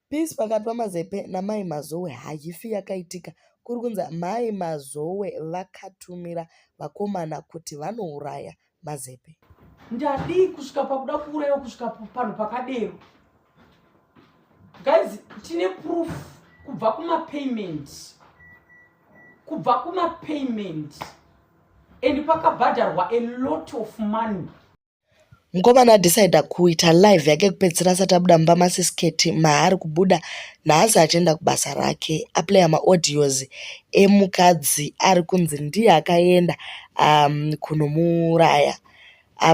Peace pakati paMazepe naMai Mazowe haifi yakaitika. Kuri kunzi Mai Mazowe vakatumira vakomana kuti vanouraya Mazepe. Ndadii kusvika pakuda kuuraiwa kusvika panhu pakadero? Guys, tine proof kubva kumapayment, kubva kumapayment and pakabhadharwa a lot of money. Mukomana adecider kuita live yake yekupedzisira asati abuda mumba maSis Ketty maari kubuda nhasi achienda kubasa rake. Aplayer maaudios emukadzi ari kunzi ndiye akaenda kunomuuraya.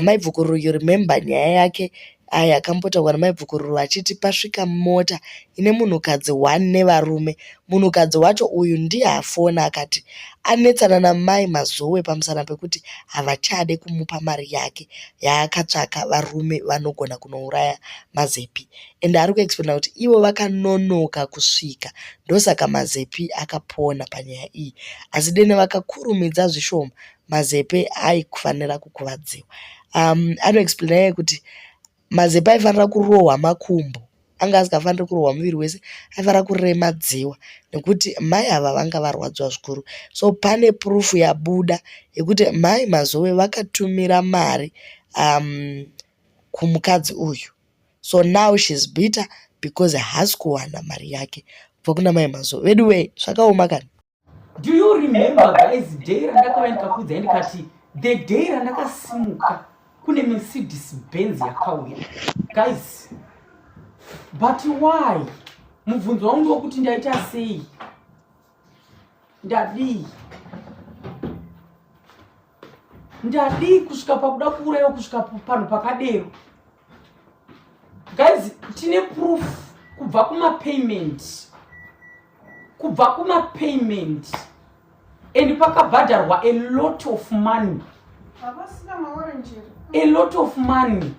Mai Bvukururu you remember nyaya yake yakambotaurwa naMai Bvukururu vachiti pasvika mota ine munhukadzi one nevarume. Munhukadzi wacho uyu ndiye afona akati anetsana namai Mazowe pamusana pekuti havachade kumupa mari yake yaakatsvaka varume vanogona kunouraya Mazepi and ari kuexplainer kuti ivo vakanonoka kusvika ndosaka Mazepi akapona panyaya iyi asi dene vakakurumidza zvishoma Mazepe aifanira kukuvadziwa. Anoexplainer iye kuti Mazepe aifanira kurohwa makumbo anga asingafaniri kurohwa muviri wese aifanira kuremadziwa nekuti mai ava vanga varwadziwa zvikuru. So pane proof yabuda yekuti mai Mazowe vakatumira mari kumukadzi uyu. So now she's bitter because haasi kuwana mari yake kubva kuna mai Mazowe. Veduwee zvakaoma kani. Do you remember guys day randakauya ndikakuudzai ndikati the day randakasimuka kune Mercedes Benz yakauya guys but why mubvunzo wangu ndokuti ndaita sei ndadii ndadii kusvika pakuda kuuraiwa kusvika panhu pakadero guys tine proof kubva kumapayment kubva kumapayment and pakabhadharwa a lot of money, a lot of money.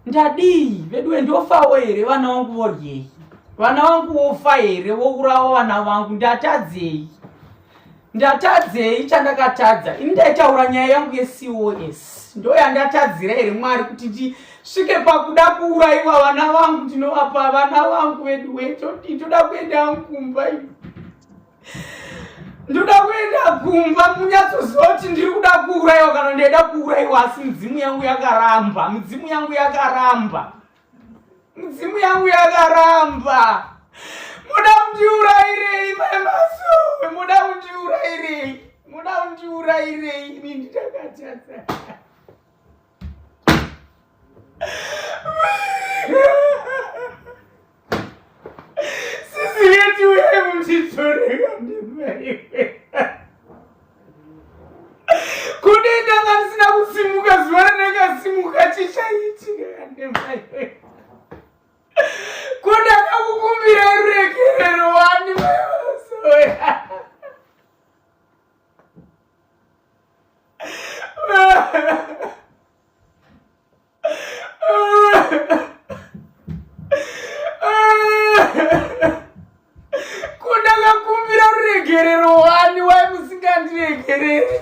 Ndadii veduwe, ndofawo here? Vana vangu voryei? Vana vangu vofa here? Vourawa vana vangu? Ndatadzei? Ndatadzei chandakatadza ini? Ndaitaura nyaya yangu yeCOS, ndo yandatadzira here Mwari kuti ndisvike pakuda kuurayiwa vana vangu? Ndinovapa vana vangu veduwe, todii? Toda kuenda kumba, ndoda kuenda kumba. Munyatsoziva kuti ndiri kuda kuurayiwa kana ndaida kuurayiwa, asi midzimu yangu yakaramba, midzimu yangu yakaramba, midzimu yangu yakaramba. Muda kundiurayirei, Mai Masowe? Muda kundiurayirei? Muda kundiurayirei? Ini ndakatadza. Sisi yetu, uyai munditoreka ndimaiwe. Kune ndanga ndisina kusimuka zuva randakasimuka, chichaitika ndemaiwe? Ko ndakakukumbira ruregerero wani, Mai Masowe? Ko ndakakumbira ruregerero wani, wai musingandiregereri?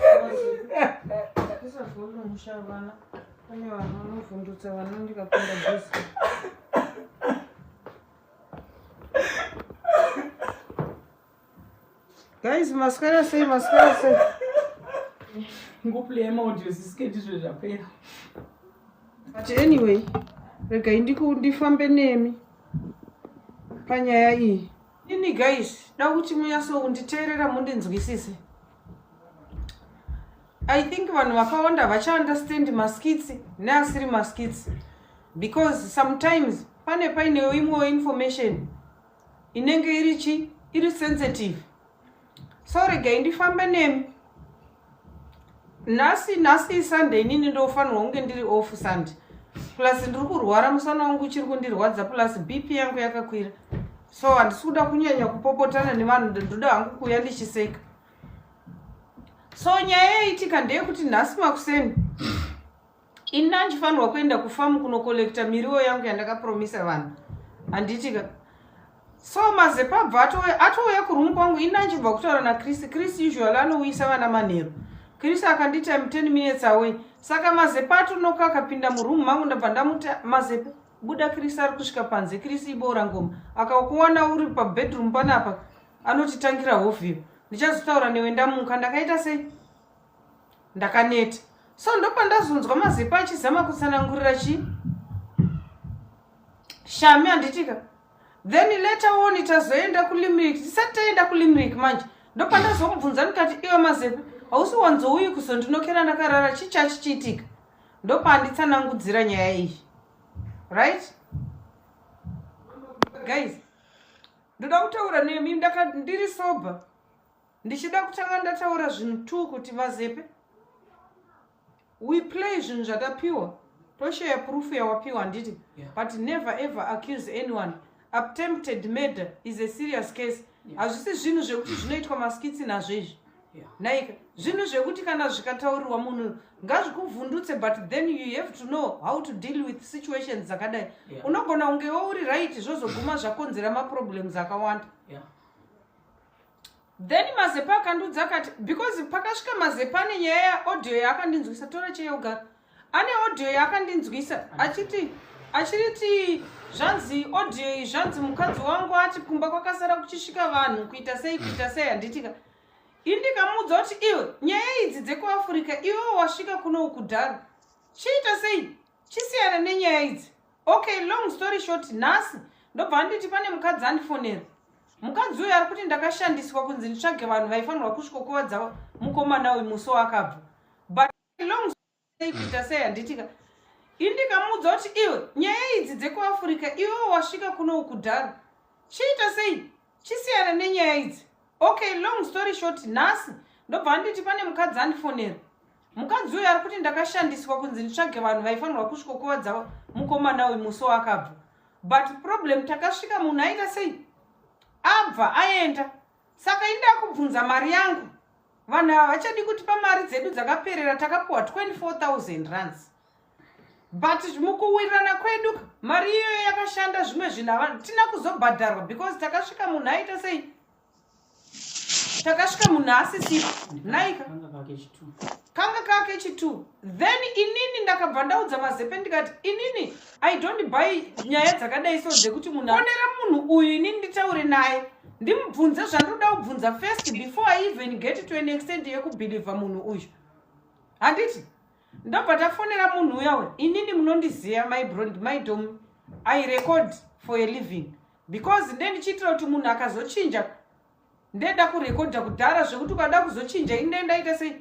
Musha vana kune vanhu vanovhundutsa vana ndikapinda bhizi. Guys, maswera sei? Maswera sei? Ngoplay maaudio sisiketi zve zvapera. But anyway, regai ndifambe nemi panyaya iyi. Ini guys, da kuti munyatso kunditeerera mundinzwisise. I think vanhu vakawanda vachaunderstand maskits neasiri maskits because sometimes pane painewo imwewo information inenge iri chi iri sensitive. So regai ndifambe nemi nhasi. Nhasi iSunday, inini ndofanirwa kunge ndiri off Sunday, plus ndiri kurwara, musana wangu uchiri kundirwadza, plus BP yangu yakakwira, so handisi kuda kunyanya kupopotana nevanhu, ndoda hangu kuuya ndichiseka. So nyaya yaitika ndeyekuti nhasi makuseni ini ndandichifanirwa kuenda kufamu kunokolekta miriwo yangu yandakapromisa vanhu, handitika? So Mazepa abva atouya kuroom kwangu. Ini ndandichibva kutaura naChris. Chris usually anouyisa vana manheru. Chris akanditi, "Im 10 minutes away." Saka Mazepa atonoka akapinda muroom mangu. Ndabva ndamuti, "Mazepa." Buda Chris ari kusvika panze. Chris iboora ngoma. Akakuwana uri pabedroom panapa anotitangira hovhiyo. Ndichazotaura newe ndamuka. Ndakaita sei? Ndakaneta. So ndopandazonzwa Mazepa achizama kutsanangurira chii? Shami handitika. Then later on tazoenda kuLimerick. Tisati taenda kuLimerick manje. Ndopandazomubvunza ndikati iwe Mazepa hausi wanzouyi kuzondinokera ndakarara chii chachichiitika. Ndopanditsanangudzira nyaya iyi. Right? Guys, ndoda kutaura nemi ndiri sober. Ndichida kutanga ndataura zvinhu tu kuti Vazepe. We play zvinhu zvatapiwa. Toshare proof yawapiwa handiti. Yeah. But never ever accuse anyone. Attempted murder is a serious case. Hazvisi zvinhu zvekuti zvinoitwa maskits nazvo izvi. Naika zvinhu zvekuti kana zvikataurirwa munhu ngazvikuvhundutse, but then you have to know how to deal with situations dzakadai. Unogona kungewo uri right zvozoguma zvakonzera maproblems akawanda. Then Mazepa akandudza akati because pakasvika Mazepa ane nyaya yaaudio yaakandinzwisa tora cheyogara ane audio yaakandinzwisa achiti achiriti zvanzi audio iyi zvanzi mukadzi wangu ati kumba kwakasara kuchisvika vanhu kuita sei kuita sei handitika. Ini ndikamuudza kuti iwe nyaya idzi dzekuAfrica iwewo wasvika kuno kudhara chiita sei chisiyana nenyaya idzi. Okay, long story short, nhasi ndobva nditi pane mukadzi andifonera. Mukadzi uyu ari kuti ndakashandiswa kunzi nditsvage vanhu vaifanirwa kusvikokuvadza mukomana uyu musi waakabva. But long sei kuita sei handitika. Ini ndikamuudza kuti iwe nyaya idzi dzekuAfrica iwewo wasvika kuno kudhara chiita sei chisiyana nenyaya idzi. Okay, long story short, nhasi ndobva nditi pane mukadzi andifonera. Mukadzi uyu ari kuti ndakashandiswa kunzi nditsvage vanhu vaifanirwa kusvikokuvadza mukomana uyu musi waakabva. But problem takasvika munhu aita sei abva aenda. Saka inda kubvunza mari yangu. Vanhu ava vachadi kutipa mari dzedu dzakaperera. Takapiwa 24,000 rands, but mukuwirirana kwedu mari iyoyo yakashanda zvimwe zvinhu tina kuzobhadharwa because takasvika munhu aita sei takasvika munhu asisipo naika kanga kake chitu. Then inini ndakabva ndaudza Mazepe ndikati inini I don't buy nyaya dzakadai so dzekuti munhu onera munhu uyu. Inini nditaure naye ndimubvunze zvandoda kubvunza first before I even get to an extent yekubhilivha munhu uyu handiti. Ndobva tafonera munhu uyawe. Inini munondiziva my brand my dom, I record for a living because ndendichiitira kuti munhu akazochinja ndeda kurekodha kudhara zvekuti ukada kuzochinja inde ndaita sei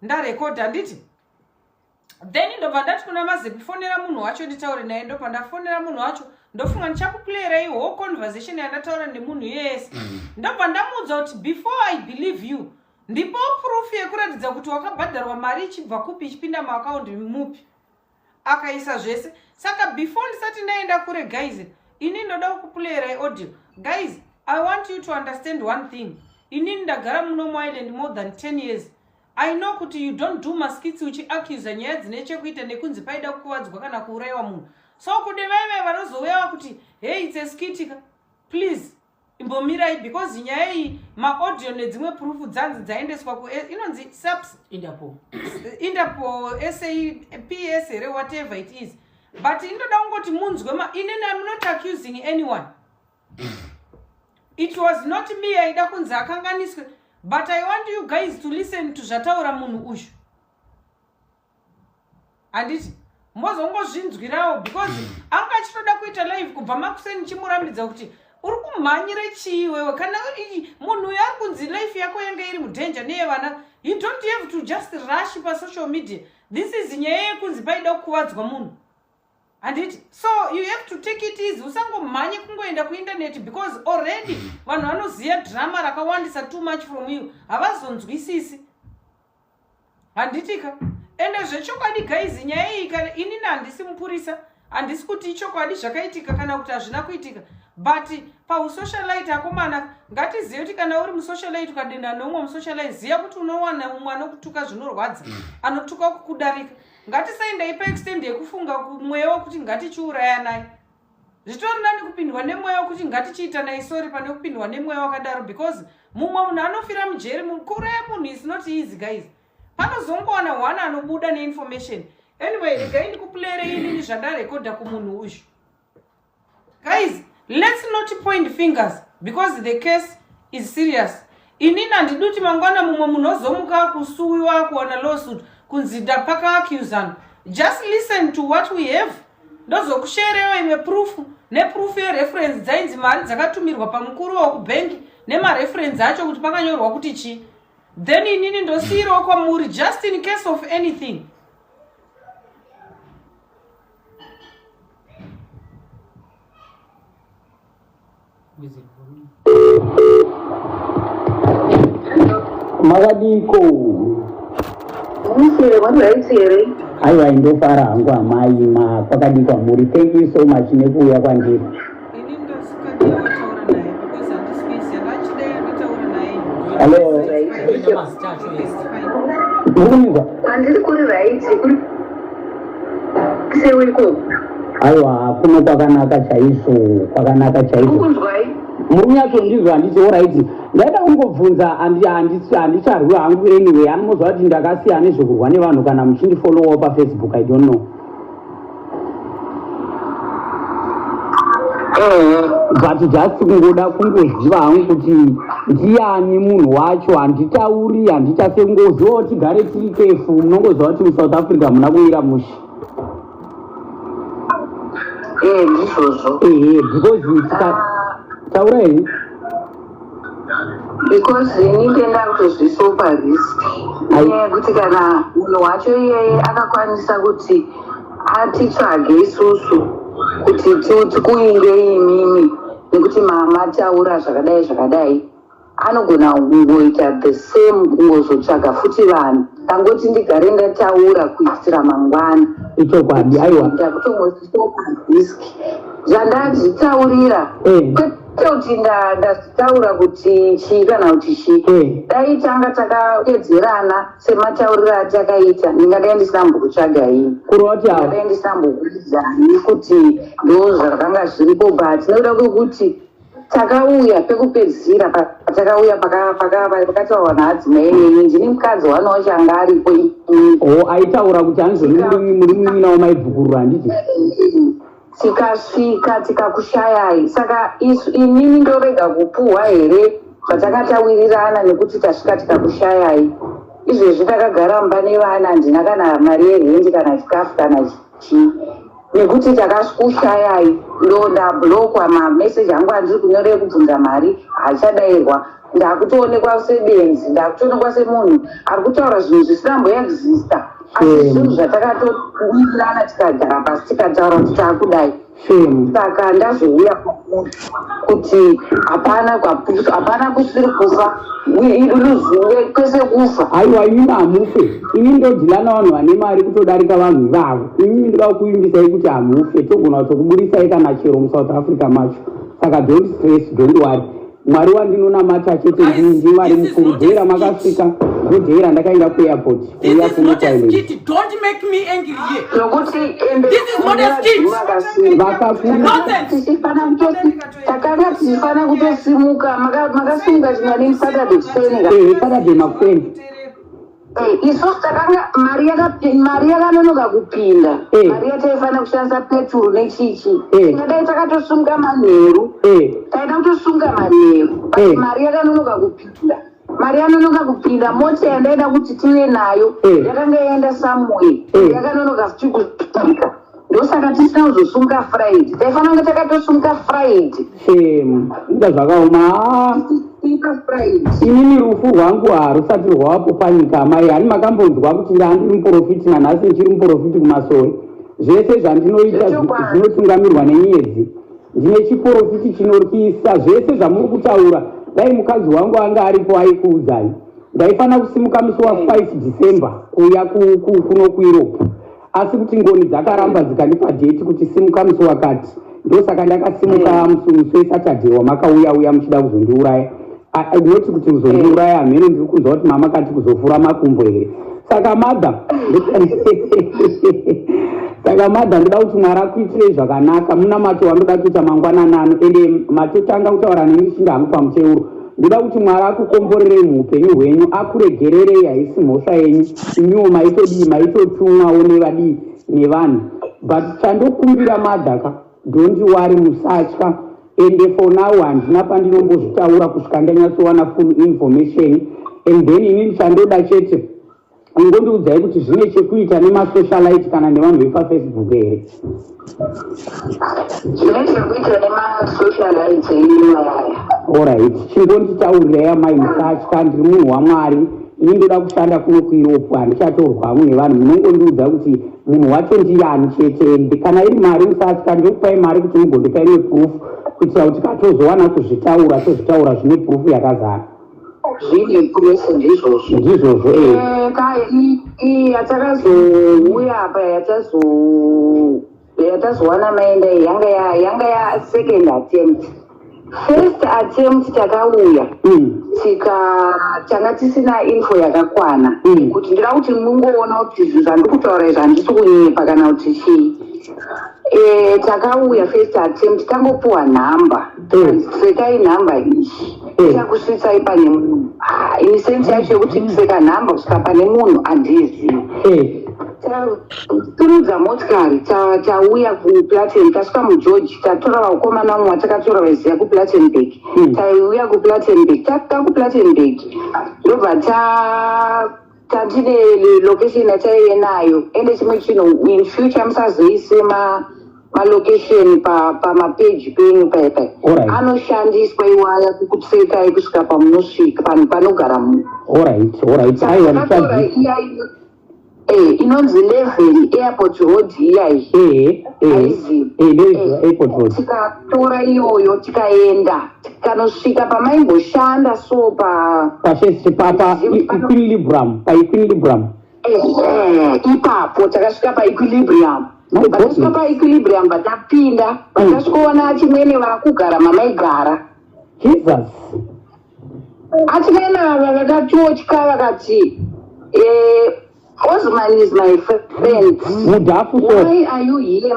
ndarekodha handiti. Then ndobva ndati kuna Mazepi fonera munhu wacho nditaure naye. Ndobva ndafonera munhu wacho. Ndofunga ndichakuplayera whole conversation yandataura nemunhu yese. Ndobva ndamuudza kuti before I believe you ndipo proof yekuratidza kuti wakabhadharwa mari ichibva kupi ichipinda muakaundi mupi. Akaisa zvese. Saka before ndisati ndaenda kure guys, ini ndoda kukuplayera audio. Guys, I want you to understand one thing. Inini ndagara muno muIreland more than 10 years. I know kuti you don't do maskits uchiaccusa nyaya dzine chekuita nekunzi paida kukuvadzwa kana kuurayiwa munhu. So kune vaive vanozouya kuti hey, it's a skit ka, please imbomirai because nyaya iyi maaudio nedzimwe proof dzanzi dzaendeswa ku inonzi SAPS. Interpol. Interpol, SAPS here, whatever it is. But indoda kungoti munzwe inini I'm not accusing anyone. It was not me aida kunzi akanganiswe, but I want you guys to listen to zvataura munhu uyu handiti mozongozvinzwirawo because anga achitoda kuita live kubva makuseni chimurambidza kuti uri kumhanyire chii iwewe kana munhu uyu ari kunzi life yako yanga iri mudanger neyevana. You don't have to just rush pasocial media. This is nyaya yekunzi paida kukuvadzwa munhu handiti, so you have to take it easy. Usangomhanye kungoenda kuindaneti because already vanhu vanoziva drama rakawandisa too much from you havazonzwisisi handitika. Ende zvechokwadi guys, nyaya iyi kana inini handisi mupurisa, handisi kuti ichokwadi zvakaitika kana kuti hazvina kuitika, but pausocialite akomana ngatizive kuti kana uri musocialite ukadenda neumwe musocialite ziva kuti unowana umwe anokutuka zvinorwadza, anotuka kukudarika. Ngatisaendai paextent yekufunga mweya wekuti ngatichiurayanai. Zvitori nani kupindwa nemweya wekuti ngatichiitanai sorry pane kupindwa nemweya wakadaro because mumwe munhu anofira mujeri. Kuuraya munhu is not easy guys. Panozongowana one anobuda neinformation. Anyway, regai ndikuplayere inini zvandarekodha kumunhu uyu. Guys, let's not point fingers because the case is serious. Inini handidi kuti mangwana mumwe munhu ozomuka kusuwiwa kuwana lawsuit kunzi ndapakaacusana. Just listen to what we have. Ndozokusherewo imwe proof neproof yereference dzainzi mari dzakatumirwa pamukuru wekubhengi nemareference acho kuti pakanyorwa kuti chii. Then inini ndosiirawo kwamuri just in case of anything. Makadiko? Aiwa, indofara hangu amai. Ma kwakadii kwamuri? Thank you so much nekuuya kwandiri. Ini ndosingadiwa wataura naye because handisi kuiziva. Ndachidai andataura naye. Hello. Mazita acho ese. Muri kunzwa? Kwandiri kuri right, kuri sewiko. Aiwa, kuno kwakanaka chaizvo, kwakanaka chaizvo. Kukunzwai. Muri kunyatsondizwa handiti? Alright, ndaida kungobvunza, handicharwi hangu anyway. Anomoziva kuti ndakasiyana nezvekurwa nevanhu. Kana muchindifollowawo paFacebook, I don't know, but just kungoda kungoziva hangu kuti ndiani munhu wacho. Handitauri, handichase, kungozivawo tigare tiri kefu. Munongoziva kuti muSouth Africa muna kumira mushe. Eh, ndizvozvo. Ehe, because taura henyu. Because ini ndenda kutozviisa parisk nenyaya yekuti kana munhu wacho iyeye akakwanisa kuti atitsvage isusu kuti tikuingei imimi nekuti mataura zvakadai zvakadai, anogona kungoita the same, kungozotsvaga futi vanhu. Angoti ndigare ndataura kuitira mangwana. Ichokwadi, aiwa. Ndakutongoisa parisk zvandazvitaurira, kwete kuti ndazvitaura kuti chii kana kuti chii. Dai tanga takapedzerana sematauriro atakaita, ndingadai ndisina mbokutsvaga ini. Kureva kuti ava Ndingadai ndisina mbokuudzani kuti ndo zvakanga zviripo, but nekuda kwekuti takauya pekupedzisira, patakauya pakataurwa naadzimai enyu, ndini mukadzi wani wacho anga aripo inini. O, aitaura kuti hanzi muri munin'ina wamaibhukurura, handiti? Tikasvika tikakushayai, saka isu inini ndorega kupuhwa here zvatakatawirirana nekuti tasvika tikakushayai? Izvezvi takagara mumba nevana, handina kana mari yerendi kana chikafu kana chii nekuti takakushayai. Ndo ndablockwa, mameseji angu andiri kunyora ekubvunza mari haachadairwa. Ndakutoonekwa sebenzi, ndakutoonekwa semunhu ari kutaura zvinhu zvisina mboexista, asi zvinhu zvatakatowirirana, tikagara pasi tikataura kuti taakudai. Shame. Saka ndazouya kwamuri kuti hapana hapana kusiri kufa, luzive kwese kufa. Aiwa, imimi hamufe. Ini ndodeala navanhu vane mari kutodarika vanhu ivavo. Imimi ndoda kukuimbisai kuti hamufe, togona kutokuburisai kana chero muSouth Africa macho. Saka don't stress, don't worry. Mwari wandinonamata chete ndiMwari mukuru. Dhera makasvika ndodhera ndakaenda kuairport kuuya kuno kwaIreland. Don't make me angry here. Nokuti ende This is not a skit. Vakakuru. Nonsense. Takanga tichifana kutosimuka, makasimuka chingani Saturday kuseni ka? Ehe, Saturday makuseni. Isusu takanga mari yakanonoka kupinda. Mari yataifanira kushandisa peturu nechichi, tingadai takatosimuka manheru. Taida kutosunga manheru, but mari yakanonoka kupinda. Mari yanonoka kupinda, mota yandaida kuti tive nayo yakanga yaenda somewhere. Yakanonoka futi kusvika, ndosaka tisina kuzosunga Friday. Taifanira kunge takatosunga Friday. Shame, inga zvakaoma. Ah, Sunga Friday. Inini rufu rwangu harusati rwawapo panyika, amai. Hani makambonzwa kuti ndandiri muprofiti? Nanhasi ndichiri muprofiti kumasoi. Zvese zvandinoita zvinotungamirwa nenyenyedzi. Ndine chiprofiti chinotyisa. Zvese zvamuri kutaura, dai mukadzi wangu anga aripo aikuudzai. Ndaifanira kusimuka musi wa5 December kuuya kuno kuEurope, asi kuti ngoni dzakaramba dzikandipa date kuti simuka musi wakati. Ndosaka ndakasimuka musi weSaturday wamakauya uya muchida kuzondiuraya. Noti kuti kuzondiuraya hamene, ndiri kunzwa kuti mama kati kuzovhura makumbo here. Saka mother, ndoda kuti Mwari akuitirei zvakanaka. Munamato wandoda kuita mangwananano, ende matotanga kutaura neni ndichinge hangu pamuteuro. Ndoda kuti Mwari akukomborerei muupenyu hwenyu, akuregererei, haisi mhosva yenyu. Imiwo maitodii, maitotumwawo nevadii nevanhu. But chandokumbira mother ka, don't worry, musatya. Ende for now handina pandinombozvitaura kusvika ndanyatsowana full information. And then inini chandoda chete, ingondiudzai kuti zvine chekuita nemasocialite kana nevanhu vepaFacebook here? Zvine chekuita nemasocialite iwaya. Alright, chingonditaurirai amai, musatya, ndiri munhu waMwari. Ini ndoda kushanda kuno kuEurope, handichatorwamwe nevanhu. Munongondiudza kuti munhu wacho ndiyani chete. Ende kana iri mari, musatya, ndinokupai mari kuti mugondipa imwe proof, kuitira kuti katozowana kuzvitaura, tozvitaura zvine proof yakazara. Zvine proof, ndizvozvo. Ndizvozvo, e. Iyi yatakazouya apa, yatazowana maenda iyi, yanga ya second attempt. First attempt takauya, tika tanga tisina info yakakwana. Kuti ndida kuti mungoona kuti zvinhu zvandiri kutaura izvi handisi kunyepa kana kuti chii. Takauya first attempt, tangopuwa nhamba. Sekai nhamba iyi, ichakusvitsai pane munhu. Ah, ini sense yacho yekuti kuseka nhamba kusvika pane munhu handizivi. Taturudza motikari, tauya kuPlaten, tasvika muGeorge, tatora vakomana vamwe vatakatora vaiziva kuPlatenburg. Taiuya kuPlatenburg, tasvika kuPlatenburg, ndobva tandine location yataive nayo. Ende chimwe chinhu, in future musazoise malocation pamapeji penyu paipai. Anoshandiswa iwaya kukusekai kusvika pamunosvika panogara munhu. Alright, aiwa. Takatora ndichadzi iya inonzi 11 Airport Road iyayi. Aizivi. Ndoiziva Airport Road. Tikatora iyoyo, tikaenda, tikanosvika pamaimboshanda so pa Pashesi pa Equilibrium, paEquilibrium. Ehe, ipapo takasvika paEquilibrium. My Vatasvika goodness. paEquilibrium, vatapinda, vatasvikoona chimwene vakugara mamaigara. Jesus. Achimwene ava vakatotya, vakati, "Osman is my friend." Mudhafu so. "Why are you here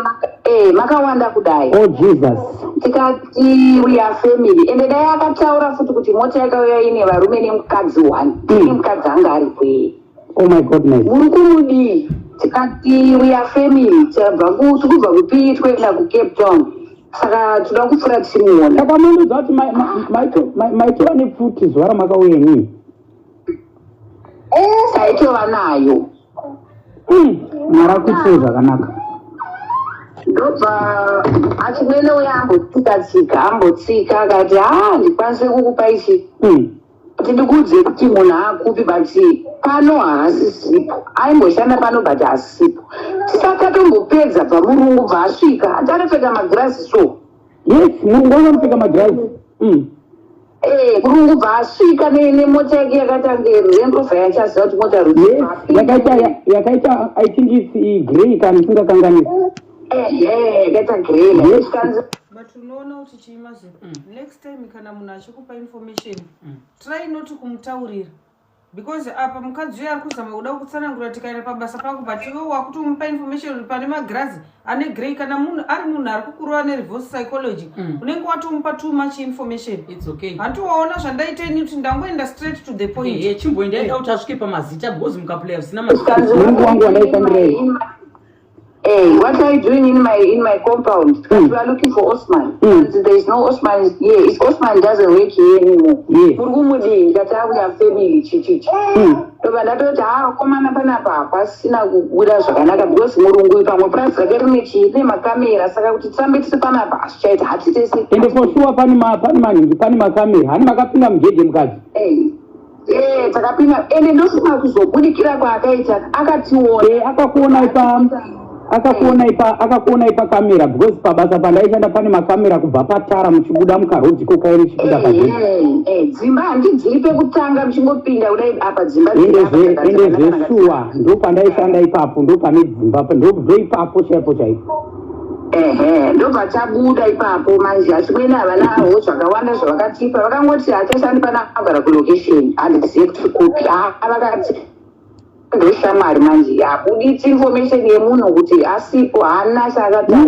makawanda kudai?" Oh Jesus. Tikati, "We are family." Ende dai akataura futi kuti mota yakauya ine varume nemukadzi one, ine mukadzi anga aripo iye. Oh my goodness. "Muri kumudii?" Tikati, "We are family, tabva tikubva kuPE, toenda kuCape Town, saka toda kupfuura tichimuona." Saka mundiudza kuti maitova nepfuti zuva ramakauya inini? Taitova nayo. Mwari akuitirei zvakanaka. Ndobva achimwene uya ambotsika tsika, ambotsika, akati, "Ha, ndikwanise kukupa ichi kuti ndikuudze kuti munhu akupi, but pano haasisipo. Aimboshanda pano, but haasisipo." Tisati tatombopedza, bva murungu bva asvika, atanopfeka magirazi so. Yes, murungu anopfeka magirazi. Murungu bva asvika nemota yake yakatange Land Rover, yandichaziva kuti mota rudzi. Yes, yakaita, I think it's grey kana isingakanganisi. Ehe, yakaita grey. Kanzi But unoona kuti chiimazo, next time kana munhu achikupa information, try not kumutaurira, because apa mukadzi uyo ari kuzama kuda kutsanangura, tikaenda pabasa pangu, but iwe wakutomupa information pane magirazi ane grey. Kana munhu ari munhu ari kukurova nereverse psychology, unenge watomupa too much information. It's okay. Handiwaona zvandaita ini kuti ndangoenda straight to the point. Ehe, chimboenda kuti asvike pamazita, because mukaplaya zvisina mazita. Kanzi, Murungu wangu wandaishandirei. "Hey, what are you doing in my compound?" "We are looking for Osman." "There is no Osman here. It's Osman doesn't work here anymore." "Muri kumudii?" Ndikati, "Ah, we are family, chichichi." Ndobva ndatoti, "Ha, komana, panapa hapasina kubuda zvakanaka, because murungu uyu pamwe purazi rake rine chii, rine makamera, saka kuti tirambe tiri panapa hazvichaita, hatitese." Ende for sure pane manhingi, pane makamera. Hani makapinda mugedhe mukadzi? Takapinda, ende ndosina kuzobudikira kwaakaita, akationa. Akakuonai pakamera, because pabasa pandaishanda pane makamera kubva patara muchibuda mukarodhi kokai richipinda pagedhe. Dzimba handidziri pekutanga muchingopinda kudai apa, dzimba dziri apa, Ende dzakanaka. Zveshuwa, ndo pandaishanda ipapo, ndo pane dzimba, ndo ipapo chaipo chaipo. Ehe, ndobva tabuda ipapo manje. Achimwene havanawo zvakawanda zvavakatipa, vakangoti hachashandi pana, agara kulocation, handizive kuti kupi. Ha, vakati ndoshamwari manje, habuditsi information yemunhu kuti asipo, haana chaakataura,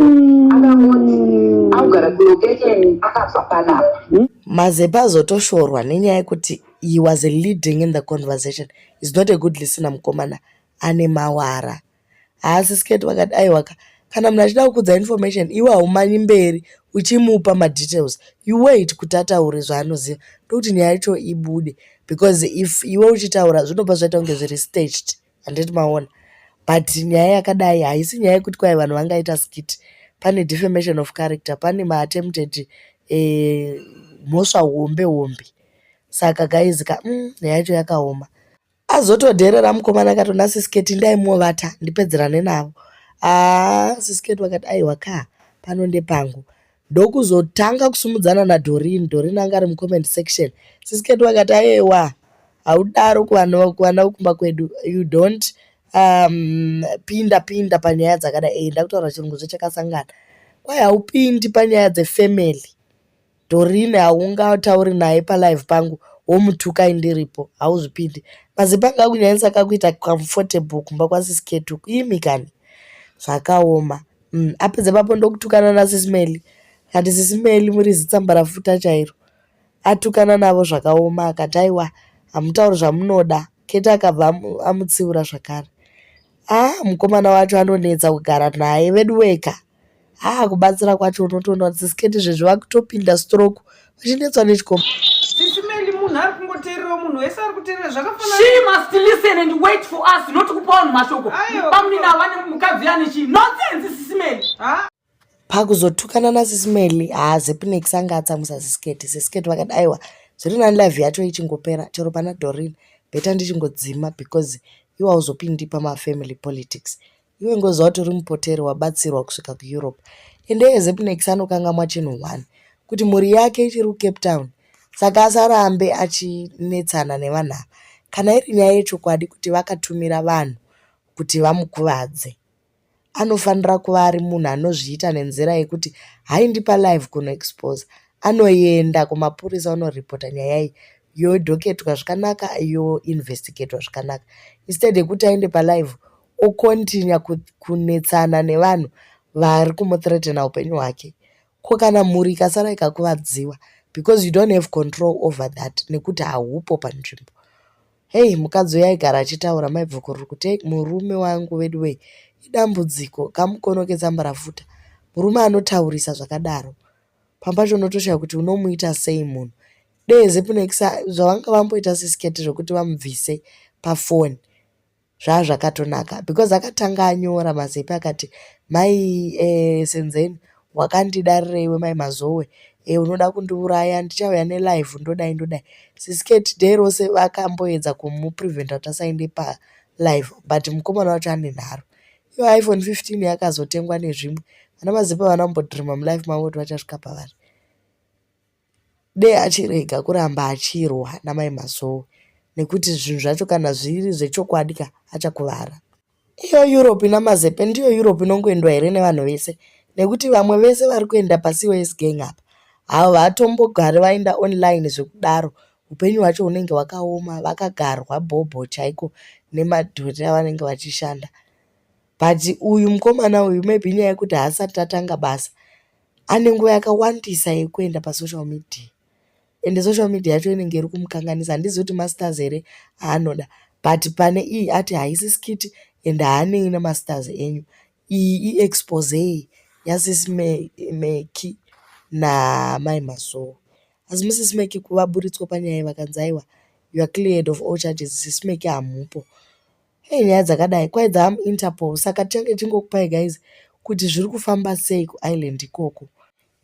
akangoti akugara kulocation, akabva panapa. Mazepe azotoshorwa nenyaya yekuti he was leading in the conversation. He's not a good listener mukomana ane mawara. Haasi sketi vakati aiwaka kana munhu achida kukudza information iwe haumanyi mberi uchimupa madetails you wait kuti ataure zvaanoziva ndokuti nyaya yacho ibude because if iwe uchitaura zvinobva zvaita kunge zviri staged handiti maona but nyaya yakadai haisi nyaya yekuti kwai vanhu vangaita skit pane defamation of character pane maattempted eh, mhosva hombe hombe saka guys ka nyaya yacho yakaoma azotodherera mukomana akati nasisiketi ndaimovata ndipedzerane navo aa sisiketi vakati aiwa ka pano ndepangu ndokuzotanga kusumudzana naDoreen Doreen anga ari mucomment section sisiketi vakati aiwa haudaro kuvana vekumba kwedu you don't pinda pinda panyaya dzakadai ndakutaura chirungu zvechakasangana kwai haupindi panyaya dzefamily Doreen haungatauri naye palive pangu womutukai ndiripo hauzvipindi mazipa anga akunyanyisa kakuita comfortable kumba kwasisiketu imi kani zvakaoma apedza papo ndokutukana nasisimeli kati sisimeli muri zitsambarafuta chairo atukana navo zvakaoma akati aiwa hamutauri zvamunoda kete akabva amutsiura zvakare ah mukomana wacho anonetsa kugara naye vedu weka haa kubatsira kwacho unotoona kuti sisiketi zvezvi vakutopinda stroke vachinetswa nechikomba Sisimeli munhu ari kungoteererawo munhu wese ari kuteerera zvakafanana She must listen and wait for us not kupa vanhu mashoko. Aiwa. Pamunina vane mukadzi yani chii? Nonsense sisimeli. Ha? Pakuzotukana nasisimeli haa Zepinex anga atsamwisa sisiketi sisiketi vakati aiwa zviri nani live yacho ichingopera chero pana Doreen better ndichingodzima because iwe hauzopindi pamafamily politics iwe ngoziva kuti uri mupoteri wabatsirwa kusvika kuEurope ende Zepinex anokangamwa chinhu one kuti mhuri yake ichiri kuCape Town saka asarambe achinetsana nevanhu ava kana iri nyaya yechokwadi kuti vakatumira vanhu kuti vamukuvadze anofanira kuva ari munhu anozviita nenzira yekuti haindi palive kunoexposa anoenda kumapurisa onoripota nyaya iyi yodhoketwa zvakanaka yoinvestigatwa zvakanaka instead yekuti aende palive okontinya kunetsana nevanhu vari kumuthreatena upenyu hwake ko kana mhuri ikasara ikakuvadziwa because you don't have control over that nekuti haupo panzvimbo hei mukadzi uyu aigara achitaura maibvukururu kuti "Hey, murume wangu vedu wei idambudziko kamukono ketsambarafuta murume anotaurisa zvakadaro pamwe pacho unotoshaya kuti unomuita sei munhu dee Zepinex zvavanga vamboita sisiketi zvokuti vamubvise pafoni zvaa zvakatonaka because akatanga anyora mazepe akati mai Senzeni wakandidarirei mai Mazowe unoda kundiuraya ndichauya nelive ndodai ndodai sisiketi day rose vakamboedza kumupreventa kuti asaende palive but mukomana wacho ane nharo iyo iPhone 15 yakazotengwa nezvimwe vana Mazepe havana kumbodhirima mulife mavo kuti vachasvika pavari dei achirega kuramba achirwa namai Mazowe nekuti zvinhu zvacho kana zviri zvechokwadi ka achakuvara iyo Europe ina Mazepe ndiyo Europe inongoendwa here nevanhu vese nekuti vamwe vese vari kuenda paCOS gang apa havatombogari vaenda online zvekudaro upenyu hwacho hunenge hwakaoma vakagarwa bhobho chaiko nemadhoti avanenge vachishanda but uyu mukomana uyu maybe inyaya yekuti haasati atanga basa ane nguva yakawandisa yekuenda pasocial media ende social media yacho inenge iri kumukanganisa handizivi kuti masters here aanoda but pane iyi ati haisi skit ende haanei nemasters enyu iyi iexpose yasisi Meki namai Mazowe asi Mrs Meki vaburitswa panyaya iyi vakanzi aiwa you are cleared of all charges sisi Meki hamupo hei nyaya dzakadai kwai dzaamuInterpol saka tichange tichingokupai guys kuti zviri kufamba sei kuIreland ikoko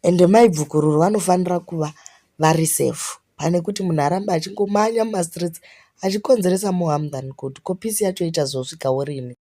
ende mai Bvukururu vanofanira kuva vari safe pane kuti munhu arambe achingomanya mumastreets achikonzeresa more harm than good ko peace yacho ichazosvikawo rini.